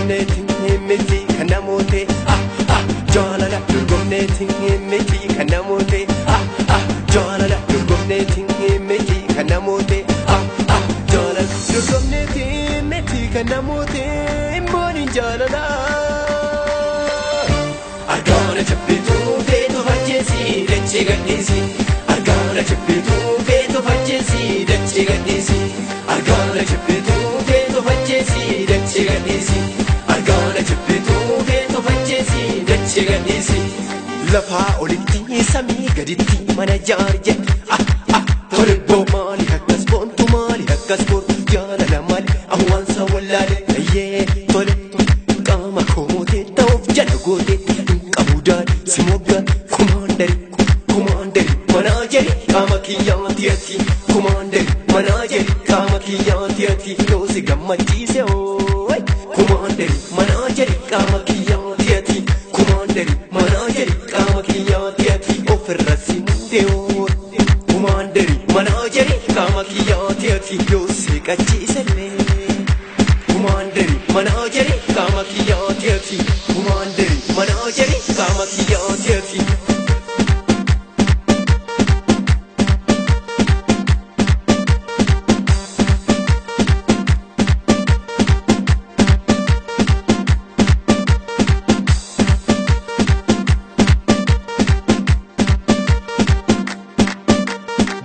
Dorgomneetiin miti kan namoote ah ah jaalala. Dorgomneetiin miti kan namoote ah ah jaalala. Dorgomneetiin miti kan namoote ah ah jaalala. Dorgomneetiin miti kan namoote imbooniin jaalala. Argaana jabbituu feetu facheesi dachee gadhiisi. Argaana jabbituu feetu facheesi dachee gadhiisi. Argaana jabbituu feetu facheesi dachee gadhiisi. Argaana jabbituu feetu facheesi dachee gadhiisi. Lafaa olitti samii gaditti mana jaari jedhe ah ah tole boo maali akkas boontu maali akkas boontu jaalala maali awwaansa wallaale ayyee tole qaama kootee ta'uuf jala gootee hin qabu daadhi si moggaa kumaandari kumaandari manaajeri qaama kiyyaati ati kumaandari manaajeri qaama kiyyaati ati yoo si gammachiise ooy kumaandari manaajeri qaama kiyyaati ati kumaandari manaajeri qaama kiyyaati ati ofirra si mudee ooy kumaandari manaajeri qaama kiyyaati ati yoo si qachiisellee. Kumaandari manaajeri qaama kiyyaati ati kumaandari manaajeri qaama kiyyaati ati.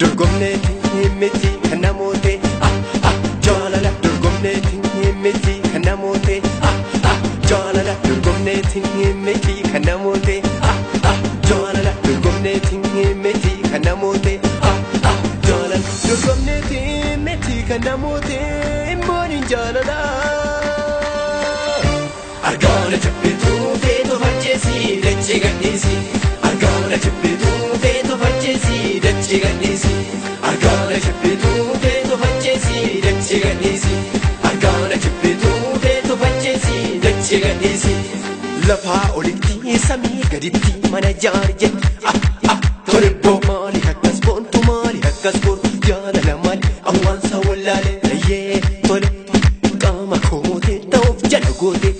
Dorgomneetiin miti kan namoote ah ah jaalala. Dorgomneetiin miti kan namoote ah ah jaalala. Dorgomneetiin miti kan namoote ah ah jaalala. Dorgomneetiin miti kan namoote ah ah jaalala. Dorgomneetiin miti kan namoote imbooniin jaalala. Argaana jabbituu feetu facheesi dachee gadhiisi. Argaana jabbituu feetu facheesi dachee gadhiisi. Argaana jabbituu feetu facheesi dachee gadhiisi. Argaana jabbituu feetu facheesi dachee gadhiisi. Lafaa olitti samii gaditti mana jaari jedhe ah ah tole boo maali akkas boontu maali akkas boontu jaalala maali awwaansa wallaale ayyee tole qaama kootee ta'uuf jala gootee